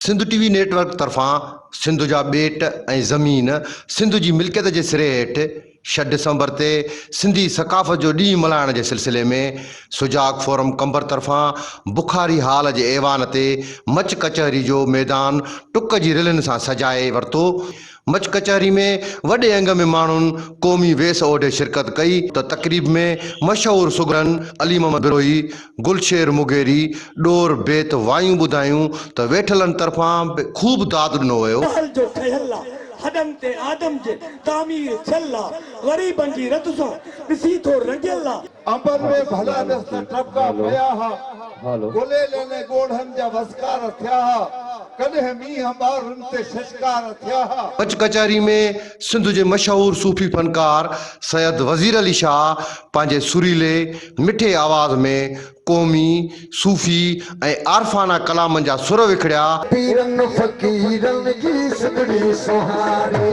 Sindh T V network طرفان سنڌ جا ٻيٽ ۽ زمين سنڌ جي ملڪيت جي سري هيٺ ڇهه ڊسمبر تي سنڌي ثقافت جو ڏينهن ملهائڻ جي سلسلي ۾ سجاڳ فورم قمبر طرفان بخاري هال جي ايوان تي مچ ڪچهري جو ميدان ٽڪ جي رلين سان سجائي ورتو. مچ ڪچهري ۾ وڏي انگ ۾ ماڻهن قومي ويس اوڍي شرڪت ڪئي ته تقريب ۾ مشهور سگهڙن علي محمد بروهي، گلشير مغيري، ڏور بيت وايون ٻڌايون ته ويٺلن طرفان به خوب داد ڏنو ويو. محل جو ٺهيل آ، هڏن تي آدم جي تعمير ٿيل آ، غريبن جي رت سان ڏسين ٿو رڱيل آ. انبن ۾ ڀلا ڏس ته ٽپڪا پيا ها، گليلن ۽ ڳوڙهن جا وسڪار ٿيا ها، ڪڏهن مينهن ٻارن تي ششڪار ٿيا ها. مچ ڪچهري ۾ سنڌ جي مشهور صوفي فنڪار سيد وزير علي شاهه پنهنجي سريلي مٺي آواز ۾ قومي، صوفي ۽ عارفانه ڪلامن جا سر وکڙيا. پيرن فقيرن جي سڌڙي سهاري،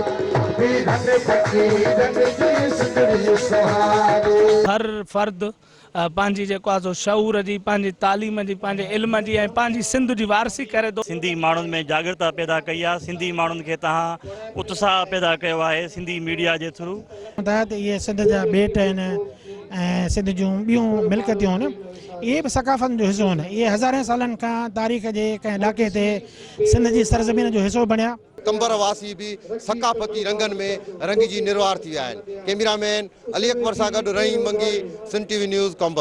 پيرن فقيرن جي سڌڙي سهاري. هر فرد پنهنجي جيڪو آهي سو شعور جي، پنهنجي تعليم جي، پنهنجي علم جي ۽ پنهنجي سنڌ جي وارثي ڪري ٿو. سنڌي ماڻهن ۾ جاڳرتا پيدا ڪئي آهي، سنڌي ماڻهن کي توهان اتساهه پيدا ڪيو آهي سنڌي ميڊيا جي ٿرو. ٿا ته اهي سنڌ جا ٻيٽ آهن ۽ سنڌ جون ٻيون ملڪيتون آهن اهي به ثقافتن جو حصو آهن اهي هزارين سالن کان تاريخ جي ڪنهن ڏاڪي تي سنڌ جي سرزمين جو حصو بڻيا. قمبر واسي به ثقافتي رنگن ۾ رڱجي نروار ٿي ويا آهن. ڪئميرا مين علي اڪبر سان گڏ Rahim Mangi, Sindh T V news, Qambar.